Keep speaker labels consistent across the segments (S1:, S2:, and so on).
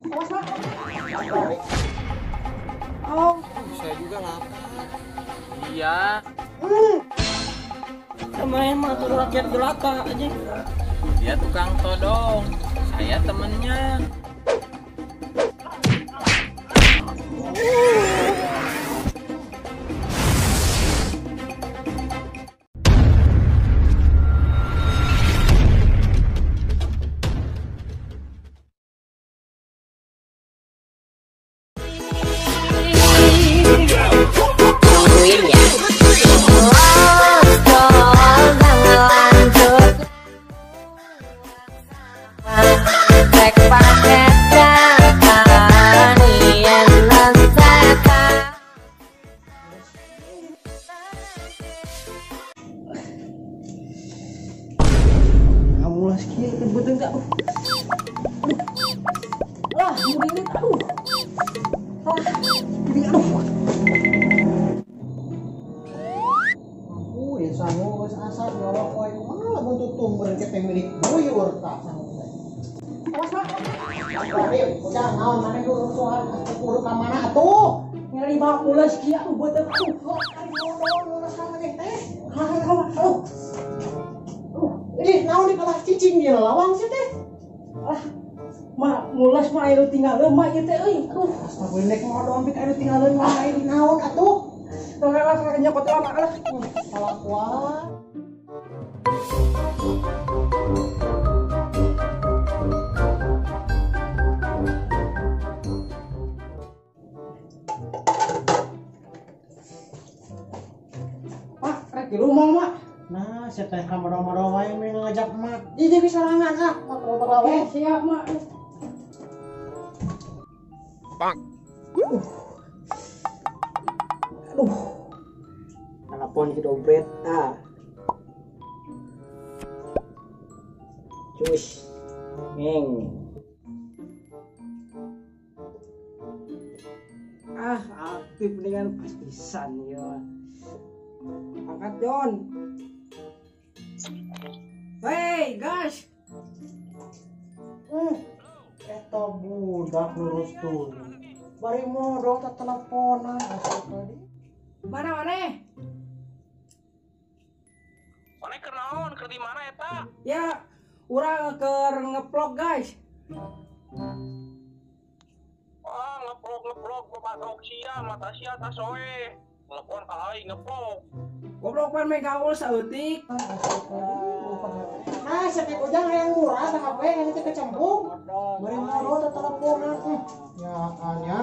S1: Awas, Mak. Oh,
S2: saya juga lapar. Iya.
S1: Kemarin mah tuh rakyat jelata aja.
S2: Dia tukang todong, saya temennya.
S3: Tungguin ya.
S1: Mulas mah ayo tinggalin mah ieu teh euy. Aduh, astagfirullah modon pik ayo tinggalin mah ayo naon atuh. Tong lah nyokot lah lah.
S4: Kalakuan.
S1: Pak, rek di rumah mak.
S4: Nah, siapa yang kamar-kamar wae ngajak mak. Ih, jadi sorangan ah.
S1: Oke, siap mak.
S2: Bang.
S1: Aduh. Telepon ki dobret ah. Cus. Ngeng. Ah, aktif dengan pas pisan ya. Angkat John. Hey, guys.
S4: Eta budak lurus tuh. Bari modal tak teleponan asal tadi.
S1: Mana maneh?
S2: Maneh keur naon? Keur di mana eta?
S1: Ya, urang keur ngeplok, guys.
S2: Ah, ngeplok-ngeplok babatok sia, mata sia tasoe. Telepon ka aing ngeplok.
S1: Goblok pan meh gaul saeutik.
S4: Nah, sakit ujang hayang murah tah HP yang teh kecembung. Bari modal teh teleponan. Ya anya.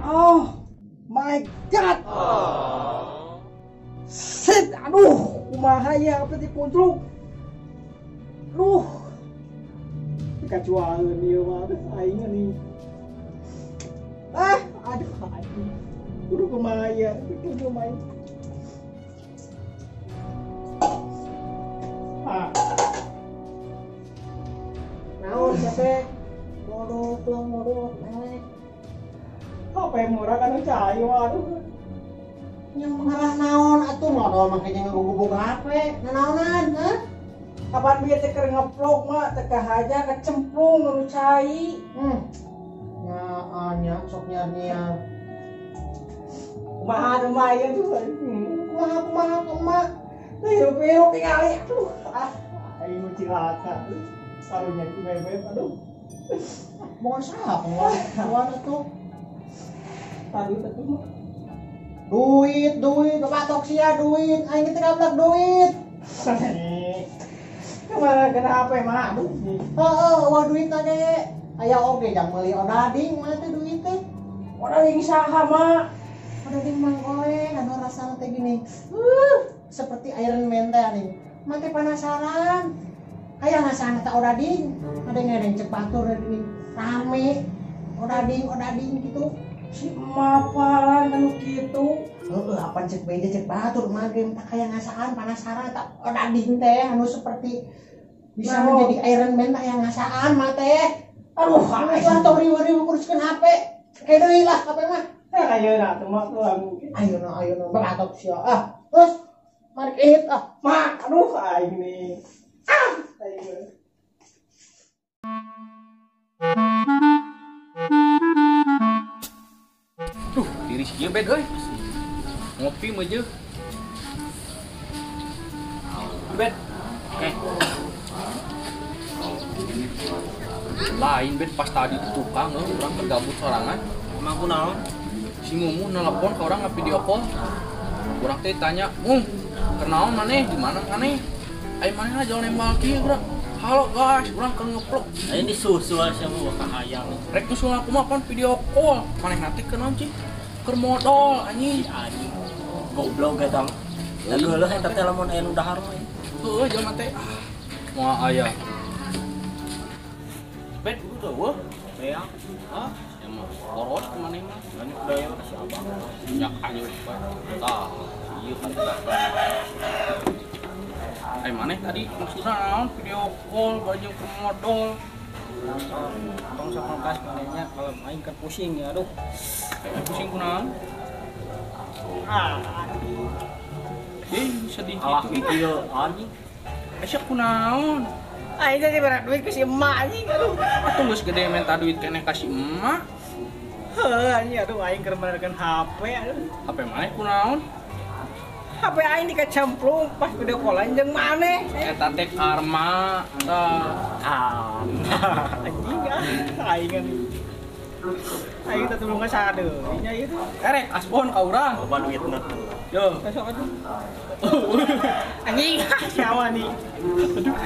S1: Oh my god. Shit, aduh, kumaha ya apa dikuncluk. Aduh. Dikacualeun ieu mah aing nih. Ah, aduh aduh. Kudu kumaha ya, kudu kumaha. Ah.
S4: Naon teh? Modal pulang modal melek.
S1: HP murah kan cai waduh.
S4: Yang mengarah naon atuh modal mah kayaknya ngegubug HP. Nanaonan, hah?
S1: Kapan bieu teh keur ngeplok mah teh kahaja kecemplung nu cai.
S4: Ya anya sok nyiar-nyiar.
S1: Kumaha nu mah ieu tuh.
S4: Kumaha kumaha kumaha.
S1: Hirup-hirup tingali aduh. Ah, aing cilaka. Karunya ku bebek aduh.
S4: Bukan saha pengeluaran atuh.
S1: Tadi teh
S4: duit, duit, batok sia duit, aing teh gablak duit.
S1: Kemana kenapa mah? Aduh.
S4: Heeh, wah duit tadi. Aya oge jang meuli odading mah teh duit teh.
S1: Odading saha mah?
S4: Odading Mang Oleng anu rasana teh gini. Seperti Iron Man teh anjing. Mah teh penasaran. Aya ngasana teh odading. Ada ngedeng cek batur gini. Rame. Odading, odading gitu.
S1: Si mapalan anu kitu.
S4: Heeh, apaan cek beja cek batur mah ge tah kaya ngasaan penasaran tak odading teh anu seperti bisa menjadi Iron Man tah yang ngasaan mah teh.
S1: Aduh,
S4: aing lah tong riweuh-riweuh kuruskeun HP. Kayak deui lah HP mah.
S1: Ayeuna atuh mah tuang.
S4: Ayeuna ayeuna batok sia. Ah, terus mari hit ah.
S1: Mak, aduh aing nih. Ah, aing.
S5: Ieu bed euy. Ngopi meujeun. Bed. Oke. Lain bed pas tadi di tukang euy urang tergabut sorangan.
S6: Emang kunaon?
S5: Si Mumu nelpon ke orang video call. Urang teh tanya, "Mum, kenaon maneh? Di mana maneh?" Ayo maneh lah jalan nembak kieu urang. Halo guys, urang keur ngeplok.
S6: Ayo disusul sia mah ka hayang.
S5: Rek nyusul aku mah pan video call. Maneh nanti kenaon cing? Keur modal anjing.
S6: Si anjing. Goblok eta. Da geuleuh eta teh lamun aya nu dahar mah.
S5: Heueuh jelema teh ah. Moal aya. Bet udah weuh.
S6: Beak.
S5: Ah, ya mah poros maneh mah.
S6: Banyak daya ka si abang.
S5: Nyak anjing tah. Ieu kan eh maneh tadi maksudna naon video call baju ke modal.
S1: Tong sok ngkas manehnya kalau aing keur pusing ya aduh.
S5: Pusing kunaon?
S1: Ah.
S5: Sedih
S6: alah
S5: gitu.
S6: Ieu anjing.
S5: Asa kunaon?
S1: Aing teh berat duit ke si emak anjing aduh.
S5: Atuh geus gede minta duit keneh ka si emak.
S1: Heuh anjing aduh aing keur menerkeun HP aduh.
S5: HP maneh kunaon?
S1: HP aing dikecemplung pas video callan jeung maneh.
S5: Eta teh karma tah.
S6: Ah.
S1: Anjing ah aing anjing. Aing teh tulungan sadeui nya ieu tuh.
S5: Erek asbon ka urang.
S6: Loba duitna.
S5: Yo.
S1: Besok atuh. Anjing siapa nih? Aduh.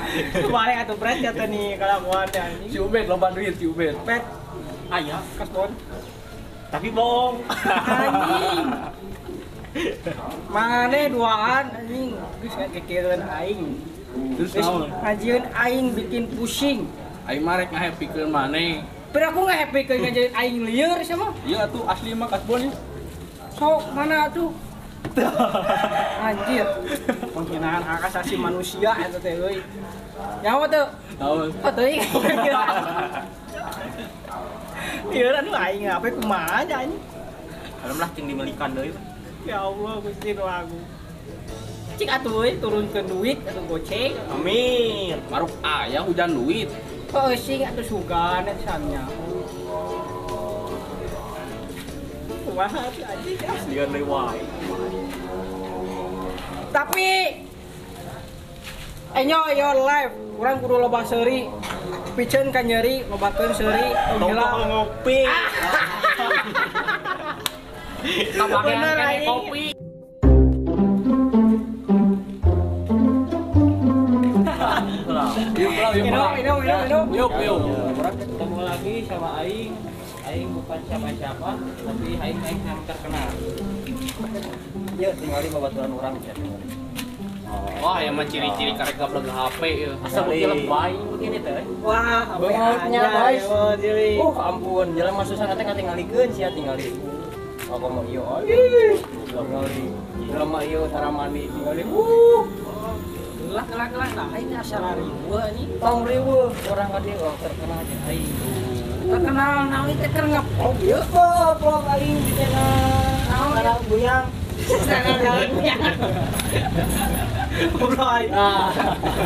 S1: Kemarin atuh berat ya teh nih kelakuan teh anjing.
S5: Si Ubed loba duit si Ubed.
S1: Bet.
S6: Aya
S1: kasbon.
S6: Tapi bohong.
S1: Anjing. Maneh duaan anjing geus ngakekeun aing.
S5: Terus naon?
S1: Ngajieun aing bikin pusing.
S5: Aing mah rek ngahappykeun maneh.
S1: Pero aku ngahappykeun ngajieun aing lieur sia mah.
S5: Iya atuh asli mah kasbon ieu.
S1: Sok mana atuh? Anjir. Penghinaan hak asasi manusia eta teh euy. Nyawa teu?
S5: Naon?
S1: Oh teuing. Lieur anu aing apa kumaha nya anjing.
S6: Kalem lah cing dimelikan deui.
S1: Ya Allah Gusti nu agung. Cik atuh euy turunkeun duit atuh goceng.
S6: Amin.
S5: Maruk aya hujan duit.
S1: Heuh sing atuh sugan eta samnya. Kumaha atuh anjing ah.
S6: Lieur deui wae.
S1: Tapi enyo yo live urang kudu loba seuri. Piceun ka nyeri lobakeun seuri
S6: tong ngopi.
S5: Kabagean kene kopi.
S1: Minum.
S5: Yuk, yuk.
S7: Orang ketemu lagi sama aing. Aing bukan siapa-siapa, tapi aing yang terkenal.
S6: Ya, tinggali babaturan urang ya.
S5: Wah, yang mah ciri-ciri karek gablek HP ya.
S6: Asa beuki lebay begini teh.
S1: Wah,
S6: beungutnya guys. Ampun, jelema susah teh katingalikeun sia tingali. Aku mau iyo, tingali. Jelema ieu tara mandi tingali.
S1: Gelah gelah nah aing asa riweuh anjing.
S6: Tong riweuh, urang ka dieu terkenal jeung aing.
S1: Terkenal naon teh keur ngevlog ieu?
S6: Vlog aing di channel Naon Buyang.
S1: Channel Buyang. Goblok aing.
S6: Nah,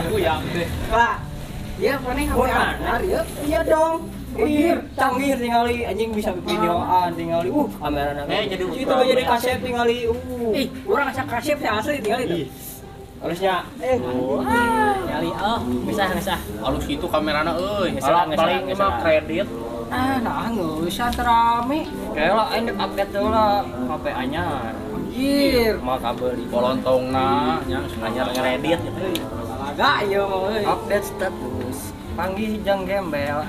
S5: Buyang teh.
S1: Lah, ieu maneh HP anyar ieu?
S6: Iya dong. Ih, canggih tingali anjing bisa videoan tingali. Kamerana.
S7: Jadi
S6: itu jadi kasep tingali.
S1: Ih, urang asa kasep teh asli tingali tuh.
S6: Halusnya. Nyali bisa bisa.
S5: Halus itu kamerana euy.
S6: Paling mah kredit.
S1: Ah, nah geus rame.
S6: Kayak lah aing update heula HP anyar.
S1: Anjir,
S6: mah kabel
S5: kolontongna nya
S6: anyar kredit gitu.
S1: Laga ieu mah euy.
S6: Update status. Panggih jeung gembel.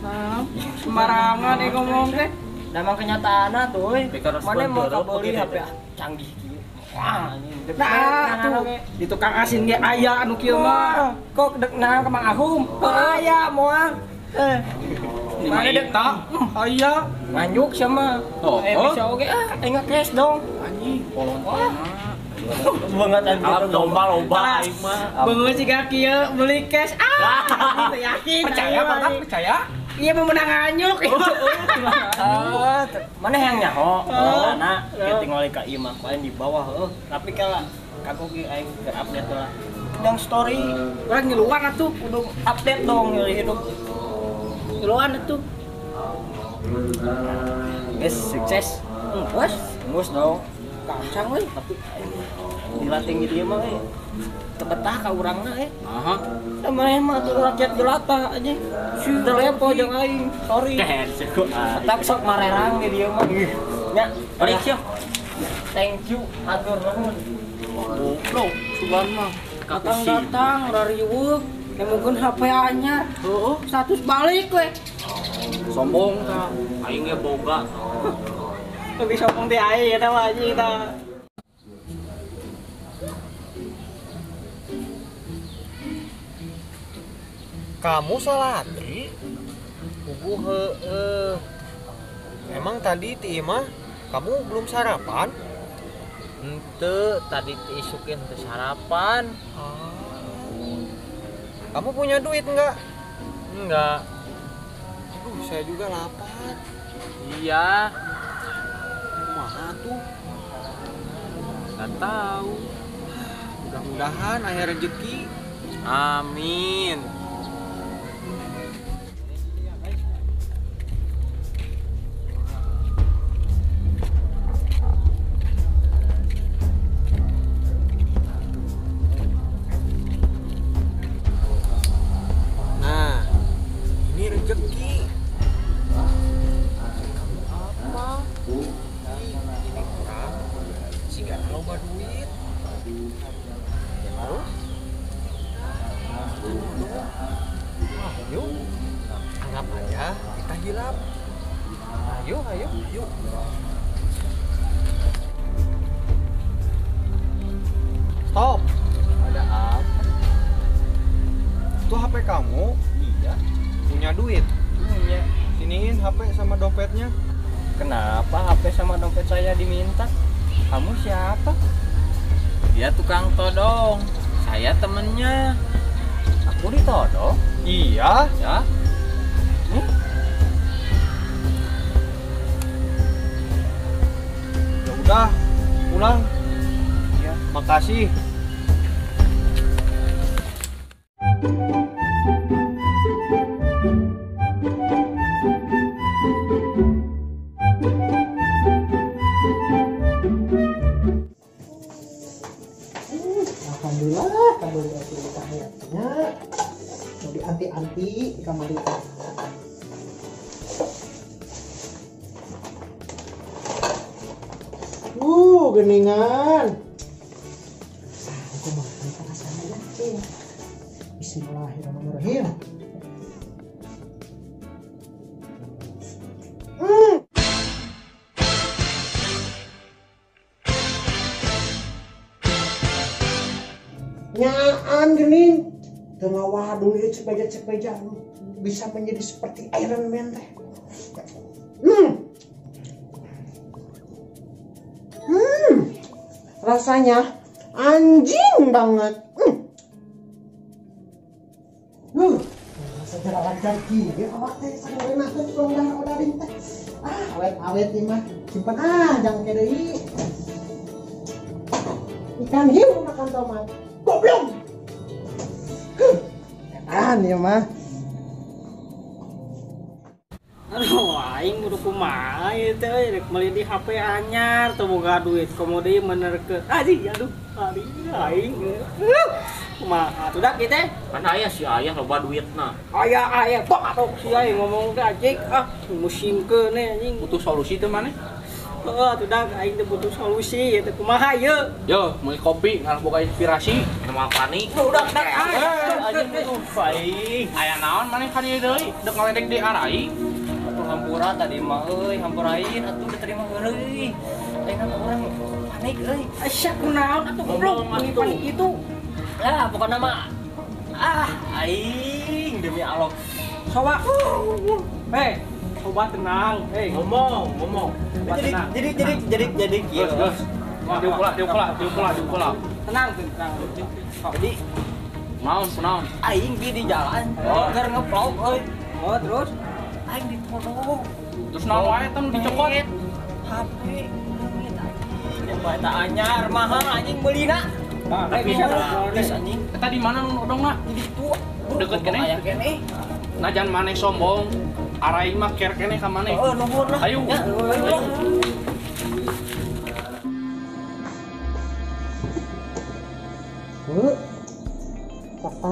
S1: Nah, sembarangan eh ngomong teh.
S6: Da emang kenyataanna tuh euy. Mana mau kabeli HP canggih kieu. Wah, anjing.
S1: Nah, tuh di tukang asin ge aya anu kieu mah.
S6: Kok dek naon ka Mang Ahum? Aya moal.
S5: Mana dek tak? Aya
S6: nganjuk sama. Bisa oge ah, aing cash dong.
S5: Anjing, kolontongna.
S6: Banget anjing
S7: lomba-lomba aing mah.
S1: Beungeut siga kieu beli cash. Ah, yakin.
S5: Percaya Pak, percaya?
S1: Iya mau menang anyuk.
S6: Mana yang nyaho? Mana? Kita tinggal ka imah aing di bawah heuh. Tapi kala kagok ge aing keur update lah. Yang story
S1: urang ngiluan atuh
S6: kudu update dong nyeri hidup.
S1: Ngiluan atuh.
S6: Guys, sukses. Enggeus, enggeus dong. Kacang euy, tapi dilatih di dieu mah euy. Teu betah ka urangna euy.
S5: Aha.
S6: Da maneh mah atuh rakyat jelata anjing. Teu lepo jeung aing, sorry. Tetap sok marerang di dieu mah. Nya, balik sia. Thank you, hatur nuhun.
S5: Goblok, sugan mah.
S1: Datang-datang rariweuh, nemukeun HP anyar. Heeh, status balik we.
S5: Sombong tah. Aing ge boga.
S7: Lebih sombong teh aing eta mah anjing tah.
S8: Kamu salati? Puguh heeh. Emang tadi ti imah kamu belum sarapan?
S7: Henteu, tadi ti isukin teu sarapan.
S8: Ah. Kamu punya duit enggak?
S7: Enggak.
S8: Aduh, saya juga lapar.
S7: Iya.
S8: Kumaha tuh?
S7: Enggak tahu.
S8: Mudah-mudahan aya rezeki.
S7: Amin.
S8: Nah, ini rezeki. Kamu apa? Ini kurang. Siga loba duit. Terus? Ayo, anggap aja kita hilap. Ayo, ayo, ayo. Stop.
S7: Ada apa?
S8: Itu HP kamu?
S7: Iya.
S8: Punya duit?
S7: Punya.
S8: Siniin HP sama dompetnya.
S6: Kenapa HP sama dompet saya diminta? Kamu siapa?
S7: Dia tukang todong. Saya temennya.
S6: Aku ditodong?
S8: Iya.
S7: Ya.
S6: Nih.
S8: Ya udah, pulang.
S6: Iya.
S8: Makasih.
S4: Alhamdulillah, kabel kita hayatnya mau dianti-anti di kamar itu. Geningan. Aku makan rasanya yakin. Bismillahirrahmanirrahim. Nyaan gening tengah wadul ieu cepeja-cepeja bisa menjadi seperti Iron Man teh. Rasanya anjing banget. Rasa jerawat kaki ya awak teh sangareunahkeun tukang dahar odading teh. Ah, awet-awet ieu mah. Simpen ah jangan ke deui. Ikan hiu makan tomat. Goblok. Edan ya mah.
S1: Aduh, aing kudu kumaha ieu teh euy, rek meuli di HP anyar teu boga duit, komo deui menerkeun. Anjing, aduh, aing. Kumaha atuh dak ieu teh?
S5: Kan aya si ayah loba duitna.
S1: Aya aya bok atuh si aing ngomong teh anjing, ah musingkeun anjing.
S5: Butuh solusi teh maneh?
S1: Heeh, atuh dak aing teh butuh solusi ieu teh kumaha ieu?
S5: Yo, meuli kopi ngarah boga inspirasi, nama panik.
S1: Udah dak
S7: anjing aing.
S5: Aya naon maneh ka dieu deui? Dek ngaledek di arai.
S6: Hampura tadi mah euy, hampurain atuh diterima euy. Aing mah urang panik euy.
S1: Asya kunaon atuh goblok panik itu.
S6: Lah pokona mah ah aing demi Allah.
S1: Coba. Hei, coba tenang. Hei,
S7: ngomong, ngomong.
S6: Jadi kieu.
S5: Geus, diukulak.
S1: Tenang, tenang.
S6: Jadi
S5: naon kunaon?
S6: Aing di jalan, keur ngevlog euy.
S1: Oh, terus
S6: aing ditodong.
S5: Terus naon wae teh nu dicokot?
S6: HP leungit anjing. Yang bae ta anyar mahal anjing beulina.
S5: Tapi
S6: gratis anjing.
S5: Eta di mana nu nodongna?
S6: Di ditu.
S5: Deket keneh.
S6: Aya keneh.
S5: Najan maneh sombong, arai mah care keneh ka maneh.
S6: Heeh, nuhun lah.
S5: Ayo.
S6: Ya, ayo.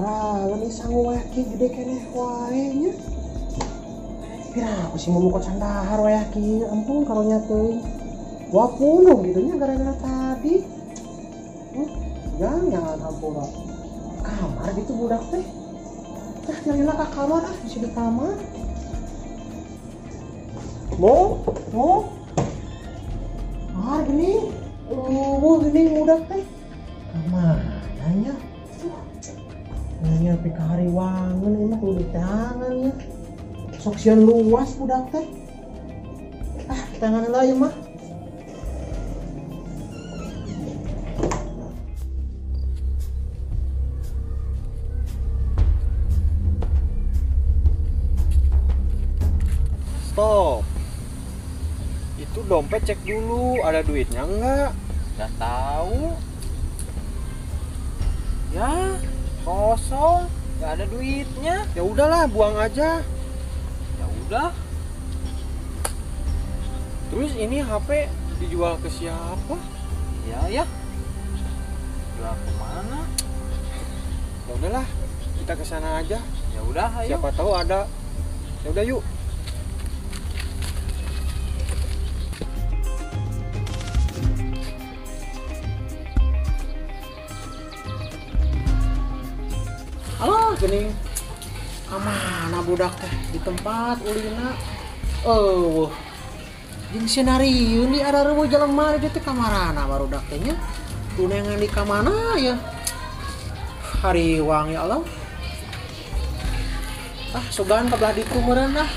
S4: Hampura nih sangu wayah kieu gede keneh wae nya. Pira aku sih mau mukot sandahar wayah kieu, ampun karunya teuing. 20 gitu nya gara-gara tadi. Jangan hampura. Kamar gitu budak teh. Tah nyalila ka kamar ah, bisa di kamar. Mau? Mau? Ah gini. Gini budak teh. Kamana nya? Nanya pika hari wangun ini mah kudu tangan ya. Sok sieun luas budak teh. Ah, tangan lah ieu mah.
S8: Stop. Itu dompet cek dulu, ada duitnya enggak?
S5: Enggak tahu. Ya, kosong, nggak ada duitnya.
S8: Ya udahlah, buang aja.
S5: Ya udah.
S8: Terus ini HP dijual ke siapa?
S5: Ya ya. Jual kemana?
S8: Ya udahlah, kita ke sana aja.
S5: Ya udah, ayo.
S8: Siapa tahu ada. Ya udah yuk.
S4: Alah gini, kamana budak teh di tempat ulina, eueuh, jeung senarieun di arareuweuh jelema di teh kamarana barudak teh nya, tunengan di kamana ya, hariwang ya Allah, ah sugan ka belah ditu meureun ah.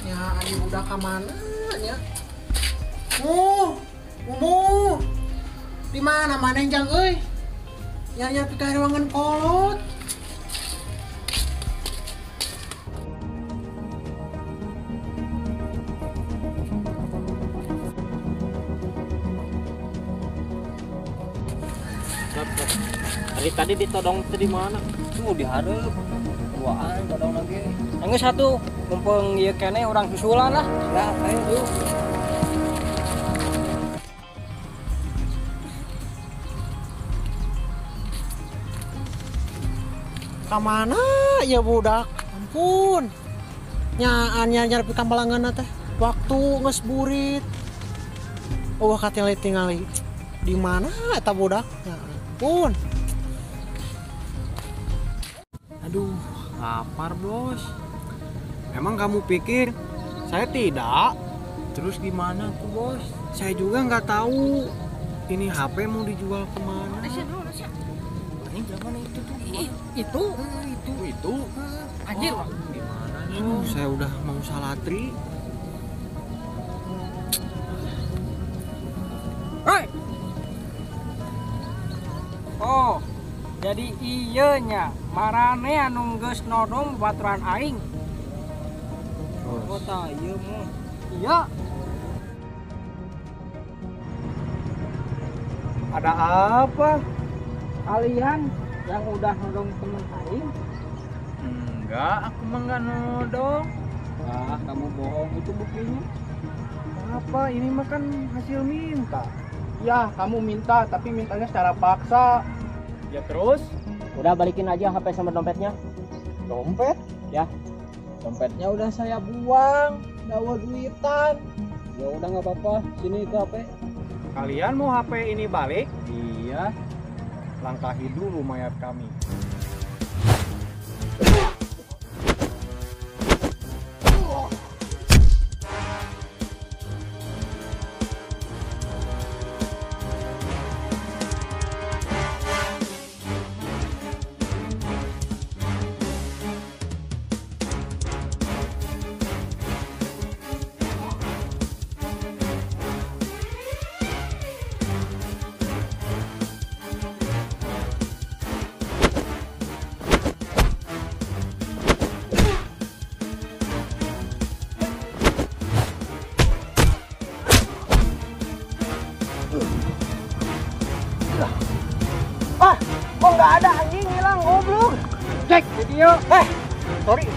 S4: Ya, ari budak ka mana nya? Mu. Di mana maneh jang euy? Nyari-nyari pikarewangan kolot.
S1: Tadi ditodong teh di mana?
S6: Tuh di hareup. Duaan todong lagi. Enggeus satu, mumpung ieu keneh urang susulan lah. Ya, ayo yuk.
S4: Kamana ya budak? Ampun. Nyaan nyari pikambalangan teh. Waktu geus burit. Eueuh katingali tingali. Di mana eta budak? Ya ampun.
S8: Aduh, lapar bos. Emang kamu pikir saya tidak?
S5: Terus gimana tuh bos?
S8: Saya juga nggak tahu. Ini HP mau dijual kemana?
S6: Ini zaman itu tuh. Itu.
S1: Anjir.
S8: Oh, gimana nih? Aduh, saya udah mau salatri.
S1: Hei. Oh, jadi iya nya marane anu geus nodong baturan aing. Oh, tah ieu mah. Iya.
S8: Ada apa?
S1: Kalian yang udah nodong temen aing?
S5: Enggak, aku mah enggak nodong.
S1: Wah, kamu bohong, itu buktinya.
S8: Apa? Ini mah kan hasil minta.
S7: Ya, kamu minta, tapi mintanya secara paksa.
S8: Ya terus?
S6: Udah balikin aja HP sama dompetnya.
S8: Dompet?
S6: Ya.
S7: Dompetnya udah saya buang, dawa duitan.
S6: Ya udah nggak apa-apa, sini itu HP.
S8: Kalian mau HP ini balik?
S6: Iya.
S8: Langkahi dulu mayat kami.
S1: Ah, kok nggak ada anjing hilang goblok. Cek video. Sorry.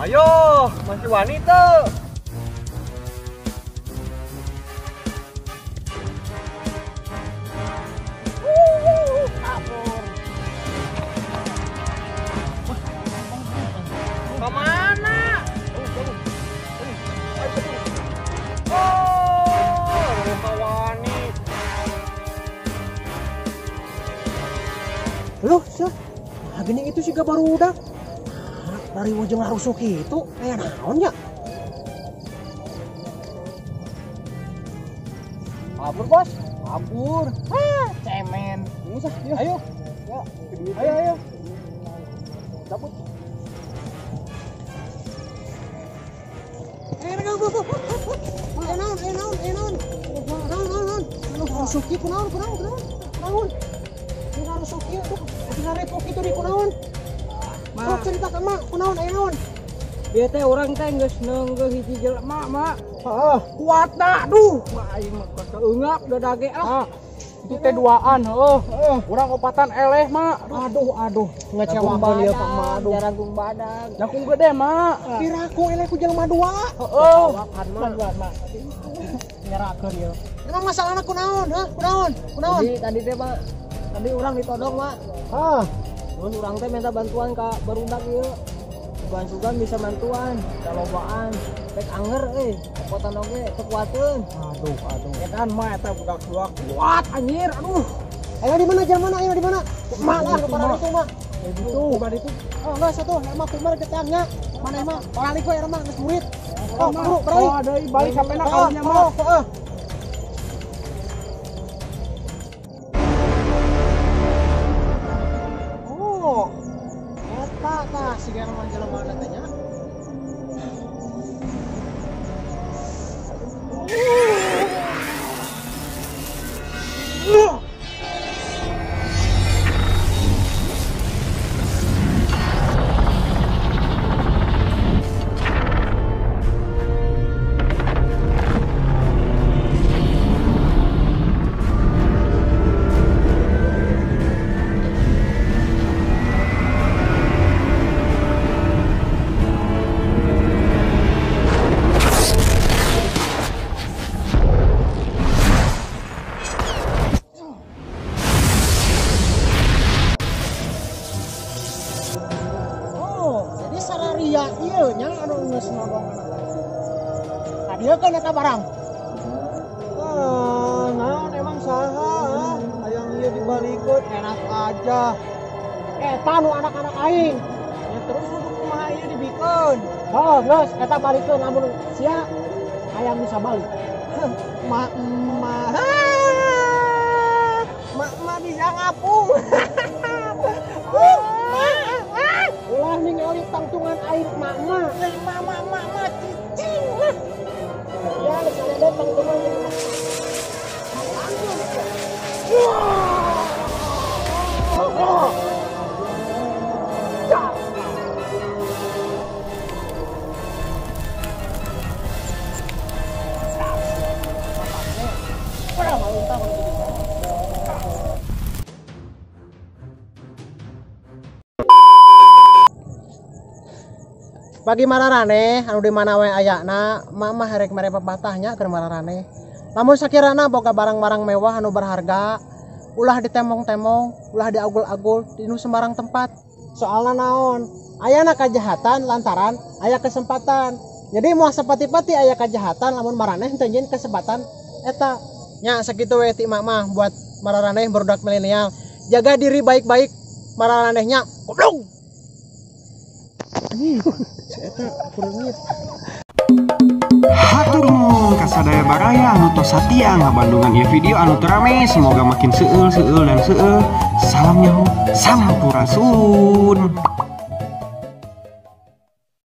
S8: Ayo, masih wani teu.
S1: Kabur. Kemana?
S8: Oh, wani.
S4: Loh, sih. Nah, gini itu sih baru udah. Dari ujung larusuk itu kayak naon ya?
S8: Kabur, Bos. Kabur. Ah, cemen. Usah, ayo. Ya, ayo, ayo. Cabut.
S4: Naon, naon, naon. Naon, naon. Larusuk ieu kunaon, kunaon, kunaon. Naon. Larusuk ieu tuh, repok itu di kunaon. Sok cerita ke mak, kunaon aya naon?
S1: Bieu teh urang teh geus neunggeul hiji jelema, Mak.
S8: Heeh,
S1: kuatna aduh, aing mah keungap dada ge ah.
S8: Itu teh duaan heuh. Urang opatan eleh, Mak.
S4: Aduh, aduh, ngecewakeun ieu ka mak aduh.
S1: Jaranggung badag.
S8: Jangkung gede, Mak.
S4: Piraku eleh ku jelema dua.
S8: Heeh.
S4: Mak, mak. Nyerakeun ieu. Emang masalahna kunaon, hah? Kunaon? Kunaon?
S1: Jadi tadi teh, Mak, tadi urang ditodong, Mak.
S4: Hah.
S1: Terus urang teh minta bantuan ka barudak ieu. Sugan-sugan bisa bantuan, kalobaan, rek anger euy, kopotan oge teu kuateun.
S8: Aduh, aduh. Edan mah eta budak dua kuat anjir, aduh.
S4: Ayo di mana jelema ayo di mana? Mak lah para itu mah.
S8: Itu,
S4: para itu. Oh, enggak satu, emang kumar getangnya. Mana emang? Balik we emang geus murid. Oh, bro, balik.
S8: Oh, deui balik sampeuna kawannya mah.
S4: Heeh. Oh. Eta tah siga mah jelema teh nya. Sararia ieu nya anu geus nodong anak. Tadi kan eta barang.
S8: Ah, naon emang saha? Hayang ieu dibalikeun enak aja.
S4: Eta nu anak-anak aing.
S8: Ya terus kudu kumaha ieu dibikeun?
S4: Oh, geus eta balikeun lamun sia hayang bisa balik.
S8: Mak mak mak mak bisa ngapung.
S4: Ulah ningali tangtungan air mama.
S8: Mama mama cicing lah.
S4: Ya, geus ada tangtungan. Bagi mararane anu di mana we ayana, mama herek mere pepatahnya keur mararane. Lamun sakirana boga barang-barang mewah anu berharga, ulah ditemong-temong, ulah diagul-agul di nu sembarang tempat. Soalna naon? Ayana kajahatan lantaran aya kesempatan. Jadi moal sapati-pati aya kajahatan lamun maraneh teu nyieun kesempatan eta. Nya sakitu we ti mama buat mararaneh barudak milenial. Jaga diri baik-baik mararanehnya. Goblok.
S9: Hatur nuhun kasadaya baraya anu tos satia ngabandungan ieu video anu teu rame, semoga makin seueul seueul dan seueul. Salam nyaho, sampurasun.